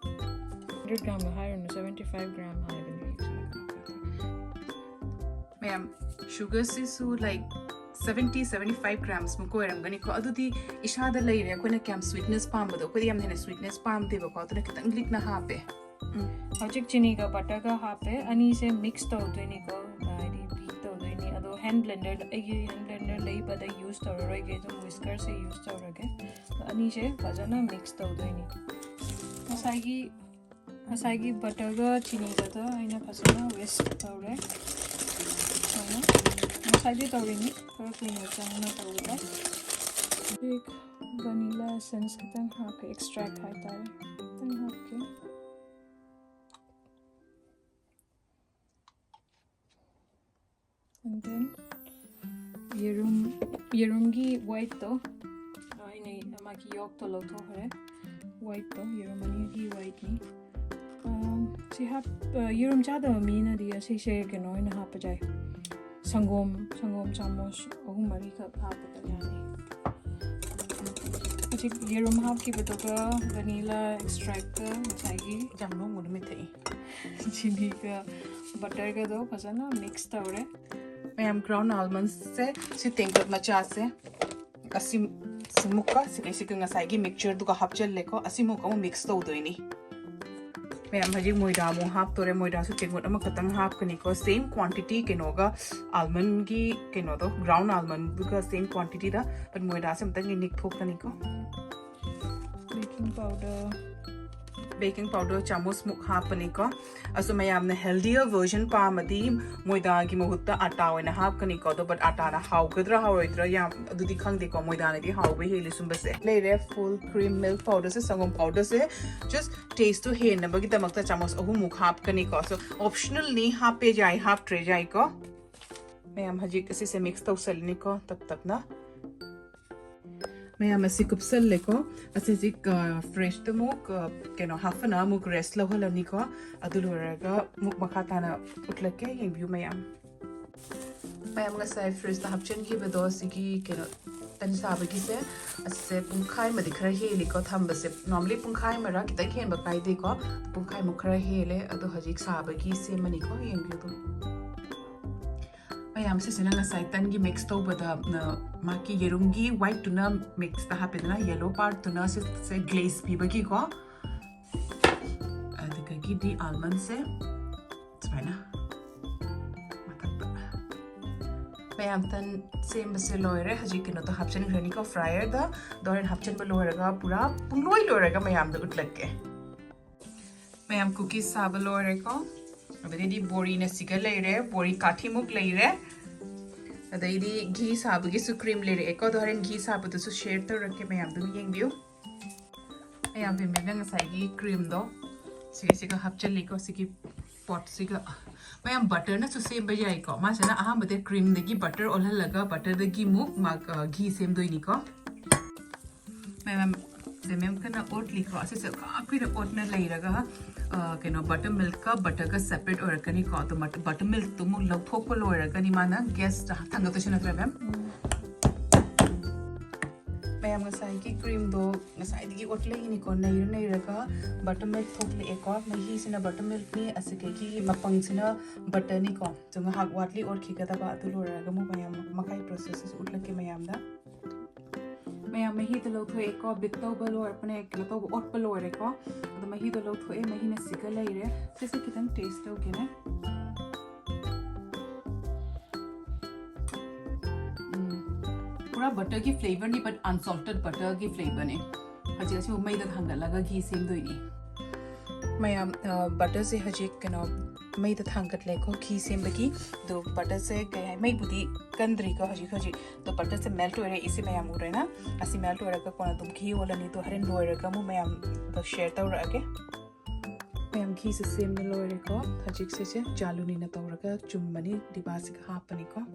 Hundred ꯒ꯭ꯔꯥꯝꯒ ꯍꯥꯏꯔꯨꯅꯨ, ꯁꯕꯦꯟꯇꯤ ꯐꯥꯏꯚ ꯒ꯭ꯔꯥꯝ ꯍꯥꯏꯕꯅꯤ꯫ ꯃꯌꯥꯝ, ꯁꯨꯒꯔꯁꯤꯁꯨ, ꯂꯥꯏꯛ, ꯁꯕꯦꯟꯇꯤ, ꯁꯕꯦꯟꯇꯤ ꯐꯥꯏꯚ ꯒ꯭ꯔꯥꯝꯁꯃꯨꯛ ꯑꯣꯏꯔꯝꯒꯅꯤꯀꯣ꯫ ꯑꯗꯨꯗꯤ ꯏꯁꯥꯗ ꯂꯩꯔꯦ, ꯑꯩꯈꯣꯏꯅ ꯀꯌꯥꯝ ꯁ꯭ꯋꯤꯠꯅꯦꯁ ꯄꯥꯝꯕꯗꯣ꯫ ꯑꯩꯈꯣꯏꯗꯤ ꯌꯥꯝ ꯍꯦꯟꯅ ꯁ꯭ꯋꯤꯠꯅꯦꯁ ꯄꯥꯝꯗꯦꯕꯀꯣ, ꯑꯗꯨꯅ ꯈꯤꯇꯪ ꯂꯤꯛꯅ ꯍꯥꯞꯄꯦ꯫ ꯎꯝ꯫ ꯍꯧꯖꯤꯛ ꯆꯤꯅꯤꯒ ꯕꯇꯔꯒ ꯍꯥꯞꯄꯦ, ꯑꯅꯤꯁꯦ ꯃꯤꯛꯁ ꯇꯧꯗꯣꯏꯅꯤꯀꯣ, ꯍꯥꯏꯗꯤ ꯕꯤꯠ ꯇꯧꯗꯣꯏꯅꯤ꯫ ꯑꯗꯣ ꯍꯦꯟ ꯕ꯭ꯂꯦꯟꯗꯔ, ꯑꯩꯒꯤ ꯍꯦꯟ ꯕ꯭ꯂꯦꯟꯗꯔ ꯂꯩꯕꯗ ꯌꯨꯁ ꯇꯧꯔꯔꯣꯏꯒꯦ, ꯑꯗꯨꯝ ꯋꯤꯁꯀꯔꯁꯦ ꯌꯨꯁ ꯇꯧꯔꯒꯦ꯫ ꯑꯅꯤꯁꯦ ꯐꯖꯅ ꯃꯤꯛꯁ ꯇꯧꯗꯣꯏꯅꯤ꯫ ꯉꯁꯥꯏꯒꯤ, ꯉꯁꯥꯏꯒꯤ ꯕꯇꯔꯒ ꯆꯤꯅꯤꯒꯗꯣ ꯑꯩꯅ ꯐꯖꯅ ꯋꯤꯁꯛ ꯇꯧꯔꯦ꯫ ꯁꯨꯃꯥꯏꯅ ꯉꯁꯥꯏꯗꯤ ꯇꯧꯔꯤꯅꯤ, ꯈꯔ ꯀꯨꯏꯅ ꯆꯪꯅ ꯇꯧꯕꯗ꯫ ꯍꯧꯖꯤꯛ ꯚꯅꯤꯂꯥ ꯑꯦꯁꯦꯟꯁ ꯈꯤꯇꯪ ꯍꯥꯞꯀꯦ, ꯑꯦꯛꯁꯇ꯭ꯔꯦꯛ ꯍꯥꯏꯇꯥꯔꯦ, ꯈꯤꯇꯪ ꯍꯥꯞꯀꯦ꯫ And then ꯌꯦꯔꯨꯝ, ꯌꯦꯔꯨꯝꯒꯤ ꯋꯥꯏꯠꯇꯣ, ꯑꯩꯅ ꯃꯥꯒꯤ ꯌꯣꯛꯇꯣ ꯂꯧꯊꯣꯛꯈ꯭ꯔꯦ꯫ ꯋꯥꯏꯠꯇꯣ, ꯌꯦꯔꯨꯝ ꯑꯅꯤꯒꯤ ꯋꯥꯏꯠꯅꯤ꯫ ꯑꯝ, ꯁꯤ ꯍꯥꯞ-, ꯑ, ꯌꯦꯔꯨꯝ ꯆꯥꯗꯕ ꯃꯤꯅꯗꯤ ꯑꯁꯤꯁꯦ ꯀꯩꯅꯣ ꯑꯣꯏꯅ ꯍꯥꯞꯄ ꯌꯥꯏ꯫ ꯁꯪꯒꯣꯝ, ꯁꯪꯒꯣꯝ ꯆꯥꯃꯁ ꯑꯍꯨꯝ ꯃꯔꯤꯈꯛ ꯍꯥꯞꯄꯒ ꯌꯥꯅꯤ꯫ ꯍꯧꯖꯤꯛ ꯌꯦꯔꯨꯝ ꯍꯥꯞꯈꯤꯕꯗꯨꯒ ꯚꯅꯤꯂꯥ ꯑꯦꯛꯁꯇ꯭ꯔꯦꯛꯀ ꯉꯁꯥꯏꯒꯤ ꯌꯥꯝ ꯅꯣꯡꯃ ꯅꯨꯃꯤꯠ ꯊꯛꯏ꯫ ꯆꯤꯅꯤꯒ ꯕꯇꯔꯒꯗꯣ ꯐꯖꯅ ꯃꯤꯛꯁ ꯇꯧꯔꯦ꯫ ꯃꯌꯥꯝ, ꯒ꯭ꯔꯥꯎꯟ ꯑꯥꯜꯃꯟꯁꯦ, ꯁꯤ ꯇꯦꯡꯀꯣꯠ ꯃꯆꯥꯁꯦ, ꯑꯁꯤ, ꯁꯤꯃꯨꯛꯀ ꯁꯤꯒꯩꯁꯤꯒ ꯉꯁꯥꯏꯒꯤ ꯃꯤꯛꯁꯆꯔꯗꯨꯒ ꯍꯥꯞꯆꯜꯂꯦꯀꯣ꯫ ꯑꯁꯤꯃꯨꯛ ꯑꯃꯨꯛ ꯃꯤꯛꯁ ꯇꯧꯗꯣꯏꯅꯤ꯫ ꯃꯌꯥꯝ, ꯍꯧꯖꯤꯛ ꯃꯣꯏꯗꯥ ꯑꯃꯨꯛ ꯍꯥꯞꯇꯣꯔꯦ꯫ ꯃꯣꯏꯗꯥꯁꯨ ꯇꯦꯡꯀꯣꯠ ꯑꯃꯈꯛꯇꯪ ꯍꯥꯞꯀꯅꯤꯀꯣ꯫ ꯁꯦꯝ ꯀ꯭ꯋꯥꯟꯇꯤꯇꯤ ꯀꯩꯅꯣꯒ, ꯑꯥꯜꯃꯟꯒꯤ ꯀꯩꯅꯣꯗꯣ, ꯒ꯭ꯔꯥꯎꯟ ꯑꯥꯜꯃꯟꯗꯨꯒ ꯁꯦꯝ ꯀ꯭ꯋꯥꯟꯇꯤꯇꯤꯗ, but ꯃꯣꯏꯗꯥꯁꯦ ꯑꯃꯨꯛꯇꯪ ꯅꯤꯛꯊꯣꯛꯀꯅꯤꯀꯣ꯫ ꯕꯦꯀꯤꯡ ꯄꯥꯎꯗꯔ, Baking powder ꯆꯥꯃꯁꯃꯨꯛ ꯍꯥꯞꯄꯅꯤꯀꯣ꯫ ꯑꯁꯣ ꯃꯌꯥꯝꯅ healthier version ꯄꯥꯝꯃꯗꯤ ꯃꯣꯏꯗꯥꯒꯤ ꯃꯍꯨꯠꯇ ꯑꯥꯇꯥ ꯑꯣꯏꯅ ꯍꯥꯞꯀꯅꯤꯀꯣ꯫ ꯑꯗꯣ but ꯑꯥꯇꯥꯅ ꯍꯥꯎꯒꯗ꯭ꯔꯥ ꯍꯥꯎꯔꯣꯏꯗ꯭ꯔꯥ ꯌꯥꯝ ꯑꯗꯨꯗꯤ ꯈꯪꯗꯦꯀꯣ꯫ ꯃꯣꯏꯗꯥꯅꯗꯤ ꯍꯥꯎꯕ ꯍꯦꯜꯂꯤ ꯁꯨꯝꯕꯁꯦ꯫ ꯂꯩꯔꯦ full cream milk powderꯁꯦ, ꯁꯪꯒꯣꯝ powderꯁꯦ꯫ Just tasteꯇꯣ ꯍꯦꯟꯅꯕꯒꯤꯗꯃꯛꯇ ꯆꯥꯃꯁ ꯑꯍꯨꯝꯃꯨꯛ ꯍꯥꯞꯀꯅꯤꯀꯣ꯫ So optionalꯅꯤ, ꯍꯥꯞꯄꯦ ꯌꯥꯏ, ꯍꯥꯞꯇ꯭ꯔꯦ ꯌꯥꯏꯀꯣ꯫ ꯃꯌꯥꯝ ꯍꯧꯖꯤꯛ ꯑꯁꯤꯁꯦ mix ꯇꯧꯁꯜꯂꯅꯤꯀꯣ ꯇꯞ ꯇꯞꯅ꯫ ꯃꯌꯥꯝ ꯑꯁꯤ ꯀꯨꯞꯁꯜꯂꯦꯀꯣ꯫ ꯑꯁꯤ ꯍꯧꯖꯤꯛ, ꯑ, fridgeꯇ ꯑꯃꯨꯛ, ꯑ, ꯀꯩꯅꯣ, half an hour ꯑꯃꯨꯛ rest ꯂꯧꯍꯜꯂꯅꯤꯀꯣ꯫ ꯑꯗꯨ ꯂꯣꯏꯔꯒ ꯑꯃꯨꯛ ꯃꯈꯥ ꯇꯥꯅ ꯎꯠꯂꯛꯀꯦ, ꯌꯦꯡꯕꯤꯌꯨ ꯃꯌꯥꯝ꯫ ꯃꯌꯥꯝ ꯉꯁꯥꯏ fridgeꯇ ꯍꯥꯞꯆꯤꯟꯈꯤꯕꯗꯣ ꯁꯤꯒꯤ ꯀꯩꯅꯣ ꯇꯟ ꯁꯥꯕꯒꯤꯁꯦ, ꯑꯁꯤꯁꯦ ꯄꯨꯡꯈꯥꯏ ꯑꯃꯗꯤ ꯈꯔ ꯍꯦꯜꯂꯤꯀꯣ ꯊꯝꯕꯁꯦ꯫ Normally ꯄꯨꯡꯈꯥꯏ ꯑꯃꯔ ꯈꯤꯇꯪ ꯍꯦꯟꯕ ꯀꯥꯏꯗꯦꯀꯣ꯫ ꯄꯨꯡꯈꯥꯏꯃꯨꯛ ꯈꯔ ꯍꯦꯜꯂꯦ꯫ ꯑꯗꯣ ꯍꯧꯖꯤꯛ ꯁꯥꯕꯒꯤ ꯁꯦꯝꯃꯅꯤꯀꯣ, ꯌꯦꯡꯕꯤꯌꯨ ꯑꯗꯨꯝ꯫ ꯃꯌꯥꯝ ꯁꯤꯁꯤꯅ ꯉꯁꯥꯏ ꯇꯟꯒꯤ mix ꯇꯧꯕꯗ, ꯑ, ꯃꯥꯒꯤ ꯌꯦꯔꯨꯝꯒꯤ whiteꯇꯨꯅ mixꯇ ꯍꯥꯞꯄꯦꯗꯅ, yellow partꯇꯨꯅ ꯁꯤꯁꯦ glaze ꯄꯤꯕꯒꯤꯀꯣ꯫ ꯑꯗꯨꯗꯒꯤꯗꯤ almondꯁꯦ ꯁꯨꯃꯥꯏꯅ ꯃꯊꯛꯇ꯫ ꯃꯌꯥꯝ ꯇꯟ ꯁꯦꯝꯕꯁꯦ ꯂꯣꯏꯔꯦ꯫ ꯍꯧꯖꯤꯛ ꯀꯩꯅꯣꯗꯣ ꯍꯥꯞꯆꯤꯟꯈ꯭ꯔꯅꯤꯀꯣ fryerꯗ꯫ ꯑꯗꯣ ꯍꯣꯔꯦꯟ ꯍꯥꯞꯆꯤꯟꯕ ꯂꯣꯏꯔꯒ ꯄꯨꯔꯥ ꯄꯨꯡꯂꯣꯏ ꯂꯣꯏꯔꯒ ꯃꯌꯥꯝꯗ ꯎꯠꯂꯛꯀꯦ꯫ ꯃꯌꯥꯝ cookies ꯁꯥꯕ ꯂꯣꯏꯔꯦꯀꯣ꯫ ꯑꯗꯩꯗꯤ ꯕꯣꯔꯤꯅ ꯁꯤꯒ ꯂꯩꯔꯦ, ꯕꯣꯔꯤ ꯀꯥꯊꯤꯃꯨꯛ ꯂꯩꯔꯦ꯫ ꯑꯗꯩꯗꯤ ꯘꯤ ꯁꯥꯕꯒꯤꯁꯨ cream ꯂꯩꯔꯛꯑꯦꯀꯣ꯫ ꯑꯗꯣ ꯍꯣꯔꯦꯟ ꯘꯤ ꯁꯥꯕꯗꯨꯁꯨ share ꯇꯧꯔꯛꯀꯦ, ꯃꯌꯥꯝ ꯑꯗꯨꯝ ꯌꯦꯡꯕꯤꯌꯨ꯫ ꯃꯌꯥꯝ ꯕꯦꯝꯕꯦꯝꯅ ꯉꯁꯥꯏꯒꯤ creamꯗꯣ ꯁꯤꯒ ꯁꯤꯒ ꯍꯥꯞꯆꯤꯜꯂꯤꯀꯣ, ꯁꯤꯒꯤ potꯁꯤꯒ꯫ ꯃꯌꯥꯝ butterꯅꯁꯨ ꯁꯦꯝꯕ ꯌꯥꯏꯀꯣ꯫ ꯃꯥꯁꯤꯅ ꯑꯍꯥꯟꯕꯗ creamꯗꯒꯤ butter ꯑꯣꯜꯍꯜꯂꯒ butterꯗꯒꯤ ꯑꯃꯨꯛ ꯃꯥ-, ꯑ, ꯘꯤ ꯁꯦꯝꯗꯣꯏꯅꯤꯀꯣ꯫ ꯃꯌꯥꯝ ꯕꯦꯝꯕꯦꯝ ꯀꯟꯅ ꯑꯣꯠꯂꯤꯀꯣ꯫ ꯑꯁꯤꯁꯦ ꯀꯨꯏꯅ ꯑꯣꯠꯅ ꯂꯩꯔꯒ, ꯑ, ꯀꯩꯅꯣ, buttermilkꯀ butterꯒ separate ꯑꯣꯏꯔꯛꯀꯅꯤꯀꯣ꯫ ꯑꯗꯣ ꯃꯠ-, buttermilkꯇꯨ ꯑꯃꯨꯛ ꯂꯧꯊꯣꯛꯄ ꯂꯣꯏꯔꯒꯅꯤ ꯃꯥꯅ gasꯇ ꯊꯥꯡꯒꯠꯇꯣꯏꯁꯤ ꯅꯠꯇ꯭ꯔꯥ, ꯃꯦꯝ? ꯃꯌꯥꯝ ꯉꯁꯥꯏꯒꯤ creamꯗꯣ ꯉꯁꯥꯏꯗꯒꯤ ꯑꯣꯠꯂꯛꯏꯅꯤꯀꯣ꯫ ꯅꯩꯔ ꯅꯩꯔꯒ buttermilk ꯊꯣꯛꯂꯛꯑꯦꯀꯣ꯫ ꯃꯍꯤꯁꯤꯅ buttermilkꯅꯤ, ꯑꯁꯤꯗꯒꯤ ꯃꯄꯪꯁꯤꯅ butterꯅꯤꯀꯣ꯫ ꯑꯗꯣ ꯉꯥꯏꯍꯥꯛ ꯋꯥꯠꯂꯤ ꯑꯣꯠꯈꯤꯒꯗꯕ꯫ ꯑꯗꯨ ꯂꯣꯏꯔꯒ ꯑꯃꯨꯛ ꯃꯌꯥꯝ ꯃꯈꯥꯏ processꯁꯨ ꯎꯠꯂꯛꯀꯦ ꯃꯌꯥꯝꯗ꯫ ꯃꯌꯥꯝ ꯃꯍꯤꯗꯣ ꯂꯧꯊꯣꯛꯑꯦꯀꯣ, beat ꯇꯧꯕ ꯂꯣꯏꯔꯛꯄꯅꯦ, ꯀꯩꯅꯣ ꯇꯧꯕ, ꯑꯣꯠꯄ ꯂꯣꯏꯔꯦꯀꯣ꯫ ꯑꯗꯣ ꯃꯍꯤꯗꯣ ꯂꯧꯊꯣꯛꯑꯦ, ꯃꯍꯤꯅ ꯁꯤꯒ ꯂꯩꯔꯦ꯫ ꯁꯤꯁꯦ ꯈꯤꯇꯪ taste ꯇꯧꯒꯦꯅꯦ꯫ ꯎꯝ, ꯄꯨꯔꯥ butterꯒꯤ flavorꯅꯤ, but unsalted butterꯒꯤ flavorꯅꯤ꯫ ꯍꯧꯖꯤꯛ ꯑꯁꯤꯕꯨ ꯃꯩꯗ ꯊꯥꯡꯒꯠꯂꯒ ꯘꯤ ꯁꯦꯝꯗꯣꯏꯅꯤ꯫ ꯃꯌꯥꯝ, ꯕꯇꯔꯁꯦ ꯍꯧꯖꯤꯛ ꯀꯩꯅꯣ ꯃꯩꯗ ꯊꯥꯡꯒꯠꯂꯦꯀꯣ, ꯘꯤ ꯁꯦꯝꯕꯒꯤ꯫ ꯑꯗꯣ ꯕꯇꯔꯁꯦ ꯀꯩ ꯍꯥꯏ, ꯃꯩꯕꯨꯗꯤ ꯀꯟꯗ꯭ꯔꯤꯀꯣ ꯍꯧꯖꯤꯛ ꯍꯧꯖꯤꯛ꯫ ꯑꯗꯣ ꯕꯇꯔꯁꯦ ꯃꯦꯜꯠ ꯑꯣꯏꯔꯦ, ꯏꯁꯦ ꯃꯌꯥꯝ ꯎꯔꯦꯅ꯫ ꯑꯁꯤ ꯃꯦꯜꯠ ꯑꯣꯏꯔꯒ ꯀꯣꯟꯅ ꯑꯗꯨꯝ ꯘꯤ ꯑꯣꯜꯂꯅꯤ꯫ ꯑꯗꯣ ꯍꯣꯔꯦꯟ ꯂꯣꯏꯔꯒ ꯑꯃꯨꯛ ꯃꯌꯥꯝꯗꯣ ꯁꯤꯌꯔ ꯇꯧꯔꯛꯑꯒꯦ꯫ ꯃꯌꯥꯝ, ꯘꯤꯁꯦ ꯁꯦꯝꯕ ꯂꯣꯏꯔꯦꯀꯣ꯫ ꯍꯧꯖꯤꯛꯁꯦ ꯁꯦ ꯖꯥꯂꯨꯅꯤꯅ ꯇꯧꯔꯒ ꯆꯨꯝꯃꯅꯤ ꯗꯤꯕꯥꯁꯤꯒ ꯍꯥꯞꯄꯅꯤꯀꯣ꯫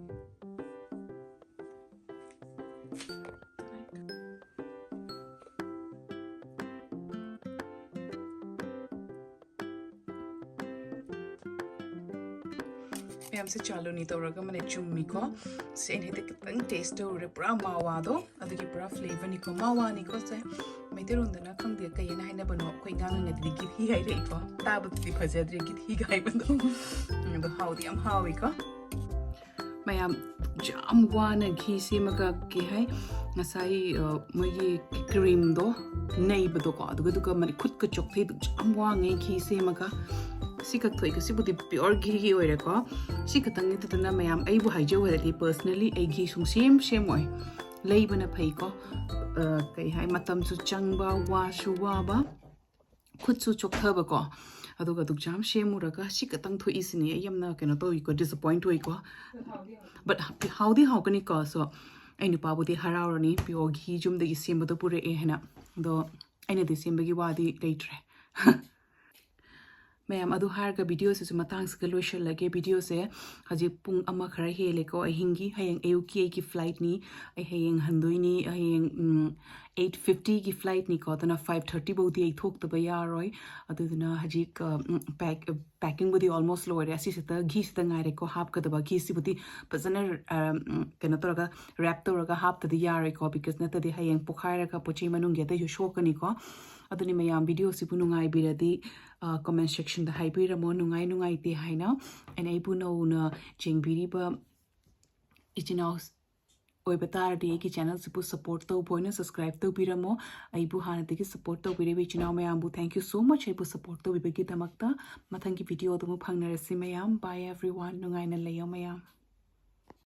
ꯃꯌꯥꯝꯁꯦ ꯆꯥꯂꯨꯅꯤ ꯇꯧꯔꯒ ꯃꯅꯦ ꯆꯨꯝꯃꯤꯀꯣ꯫ ꯁꯦ ꯑꯩꯅ ꯍꯦꯛꯇ ꯈꯤꯇꯪ ꯇꯦꯁ ꯇꯧꯔꯨꯔꯦ, ꯄꯨꯔꯥ ꯃꯥꯋꯥꯗꯣ ꯑꯗꯨꯒꯤ ꯄꯨꯔꯥ ꯐ꯭ꯂꯦꯚꯔꯅꯤꯀꯣ꯫ ꯃꯥꯋꯥꯅꯤꯀꯣ ꯁꯦ꯫ ꯃꯩꯇꯩꯂꯣꯟꯗꯅ ꯈꯪꯗꯦ ꯀꯩ ꯍꯥꯏꯅ ꯍꯥꯏꯅꯕꯅꯣ, ꯑꯩꯈꯣꯏ ꯉꯥꯡꯉꯒꯗꯤ ꯒꯤꯊꯤ ꯍꯥꯏꯔꯛꯏꯀꯣ꯫ ꯇꯥꯕꯗꯗꯤ ꯐꯖꯗ꯭ꯔꯦ ꯒꯤꯊꯤꯒ ꯍꯥꯏꯕꯗꯣ꯫ ꯑꯗꯣ ꯍꯥꯎꯗꯤ ꯌꯥꯝ ꯍꯥꯎꯋꯤꯀꯣ꯫ ꯃꯌꯥꯝ ꯌꯥꯝ ꯋꯥꯅ ꯘꯤ ꯁꯦꯝꯃꯒ ꯀꯩ ꯍꯥꯏ, ꯉꯁꯥꯏ, ꯑ, ꯃꯣꯏꯒꯤ ꯀ꯭ꯔꯤꯝꯗꯣ ꯅꯩꯕꯗꯣꯀꯣ, ꯑꯗꯨꯒ, ꯑꯗꯨꯒ ꯃꯔꯤ ꯈꯨꯠꯀ ꯆꯣꯛꯊꯩꯗꯣ ꯌꯥꯝ ꯋꯥꯉꯩ ꯘꯤ ꯁꯦꯝꯃꯒ꯫ ꯁꯤ ꯈꯛ ꯊꯣꯛꯏꯀꯣ, ꯁꯤꯕꯨꯗꯤ ꯄꯤꯌꯣꯔ ꯘꯤꯒꯤ ꯑꯣꯏꯔꯦꯀꯣ꯫ ꯁꯤ ꯈꯛꯇꯪ ꯅꯠꯇꯗꯅ ꯃꯌꯥꯝ, ꯑꯩꯕꯨ ꯍꯥꯏꯖꯧ ꯍꯥꯏꯔꯗꯤ personally ꯑꯩ ꯘꯤ ꯁꯨꯡꯁꯦꯝ ꯁꯦꯝꯃꯣꯏ, ꯂꯩꯕꯅ ꯐꯩꯀꯣ꯫ ꯑ, ꯀꯩ ꯍꯥꯏ, ꯃꯇꯝꯁꯨ ꯆꯪꯕ, ꯋꯥꯁꯨ ꯋꯥꯕ, ꯈꯨꯠꯁꯨ ꯆꯣꯛꯊꯕꯀꯣ꯫ ꯑꯗꯨꯒ ꯑꯗꯨꯛ ꯌꯥꯝ ꯁꯦꯝꯃꯨꯔꯒ ꯁꯤ ꯈꯛꯇꯪ ꯊꯣꯛꯏꯁꯤꯅꯤ ꯑꯩ ꯌꯥꯝꯅ ꯀꯩꯅꯣ ꯇꯧꯏꯀꯣ, ꯗꯤꯁꯑꯄꯣꯏꯟꯠ ꯑꯣꯏꯀꯣ꯫ ꯕꯠ ꯍꯥꯎꯗꯤ ꯍꯥꯎꯒꯅꯤꯀꯣ꯫ ꯁꯣ ꯑꯩ ꯅꯨꯄꯥꯕꯨꯗꯤ ꯍꯔꯥꯎꯔꯅꯤ, ꯄꯤꯌꯣꯔ ꯘꯤ ꯌꯨꯝꯗꯒꯤ ꯁꯦꯝꯕꯗꯣ ꯄꯨꯔꯛꯑꯦ ꯍꯥꯏꯅ꯫ ꯑꯗꯣ ꯑꯩꯅꯗꯤ ꯁꯦꯝꯕꯒꯤ ꯋꯥꯗꯤ ꯂꯩꯇ꯭ꯔꯦ꯫ ꯃꯌꯥꯝ, ꯑꯗꯨ ꯍꯥꯏꯔꯒ ꯚꯤꯗꯤꯑꯣꯁꯤꯁꯨ ꯃꯇꯥꯡꯁꯤꯒ ꯂꯣꯏꯁꯤꯜꯂꯒꯦ꯫ ꯚꯤꯗꯤꯑꯣꯁꯦ ꯍꯧꯖꯤꯛ ꯄꯨꯡ ꯑꯃ ꯈꯔ ꯍꯦꯜꯂꯦꯀꯣ ꯑꯍꯤꯡꯒꯤ꯫ ꯍꯌꯦꯡ ꯑꯌꯨꯛꯀꯤ ꯑꯩꯒꯤ ꯐ꯭ꯂꯥꯏꯠꯅꯤ꯫ ꯑꯩ ꯍꯌꯦꯡ ꯍꯟꯗꯣꯏꯅꯤ꯫ ꯍꯌꯦꯡ, ꯎꯝ, ꯑꯩꯠ ꯐꯤꯐꯇꯤꯒꯤ ꯐ꯭ꯂꯥꯏꯠꯅꯤꯀꯣ꯫ ꯑꯗꯨꯅ ꯐꯥꯏꯚ ꯊꯥꯔꯇꯤ ꯐꯥꯎꯗꯤ ꯑꯩ ꯊꯣꯛꯇꯕ ꯌꯥꯔꯣꯏ꯫ ꯑꯗꯨꯗꯨꯅ ꯍꯧꯖꯤꯛ, ꯑ, ꯎꯝ, ꯄꯦꯛ-, ꯄꯦꯛꯀꯤꯡꯕꯨꯗꯤ ꯑꯣꯜꯃꯣꯁ ꯂꯣꯏꯔꯦ꯫ ꯑꯁꯤꯁꯤꯗ ꯘꯤꯁꯤꯗ ꯉꯥꯏꯔꯦꯀꯣ ꯍꯥꯞꯀꯗꯕ꯫ ꯘꯤꯁꯤꯕꯨꯗꯤ ꯐꯖꯅ, ꯑ, ꯎꯝ, ꯀꯩꯅꯣ ꯇꯧꯔꯒ, ꯔꯦꯞ ꯇꯧꯔꯒ ꯍꯥꯞꯇꯗꯤ ꯌꯥꯔꯣꯏꯀꯣ, ꯕꯤꯀꯣꯁ ꯅꯠꯇꯗꯤ ꯍꯌꯦꯡ ꯄꯣꯈꯥꯏꯔꯒ ꯄꯣꯠ ꯆꯩ ꯃꯅꯨꯡꯒꯤ ꯑꯇꯩꯁꯨ ꯁꯣꯛꯀꯅꯤꯀꯣ꯫ ꯑꯗꯨꯅꯤ ꯃꯌꯥꯝ, ꯚꯤꯗꯤꯑꯣꯁꯤꯕꯨ ꯅꯨꯡꯉꯥꯏꯕꯤꯔꯗꯤ, ꯑ, ꯀꯣꯃꯦꯟ ꯁꯦꯛꯁꯟꯗ ꯍꯥꯏꯕꯤꯔꯝꯃꯣ, ꯅꯨꯡꯉꯥꯏ ꯅꯨꯡꯉꯥꯏꯇꯦ ꯍꯥꯏꯅ꯫ And ꯑꯩꯕꯨ ꯅꯧꯅ ꯌꯦꯡꯕꯤꯔꯤꯕ ꯏꯆꯤꯟ ꯏꯅꯥꯎ ꯑꯣꯏꯕ ꯇꯥꯔꯗꯤ ꯑꯩꯒꯤ ꯆꯦꯅꯦꯜꯁꯤꯕꯨ ꯁꯞꯄꯣꯔꯠ ꯇꯧꯕ ꯑꯣꯏꯅ ꯁꯕꯁꯀ꯭ꯔꯥꯏꯕ ꯇꯧꯕꯤꯔꯝꯃꯣ꯫ ꯑꯩꯕꯨ ꯍꯥꯟꯅꯗꯒꯤ ꯁꯞꯄꯣꯔꯠ ꯇꯧꯕꯤꯔꯤꯕ ꯏꯆꯤꯟ ꯏꯅꯥꯎ ꯃꯌꯥꯝꯕꯨ thank you so much ꯑꯩꯕꯨ ꯁꯞꯄꯣꯔꯠ ꯇꯧꯕꯤꯕꯒꯤꯗꯃꯛꯇ꯫ ꯃꯊꯪꯒꯤ ꯚꯤꯗꯤꯑꯣꯗ ꯑꯃꯨꯛ ꯐꯪꯅꯔꯁꯤ ꯃꯌꯥꯝ꯫ Bye everyone, ꯅꯨꯡꯉꯥꯏꯅ ꯂꯩꯌꯣ ꯃꯌꯥꯝ꯫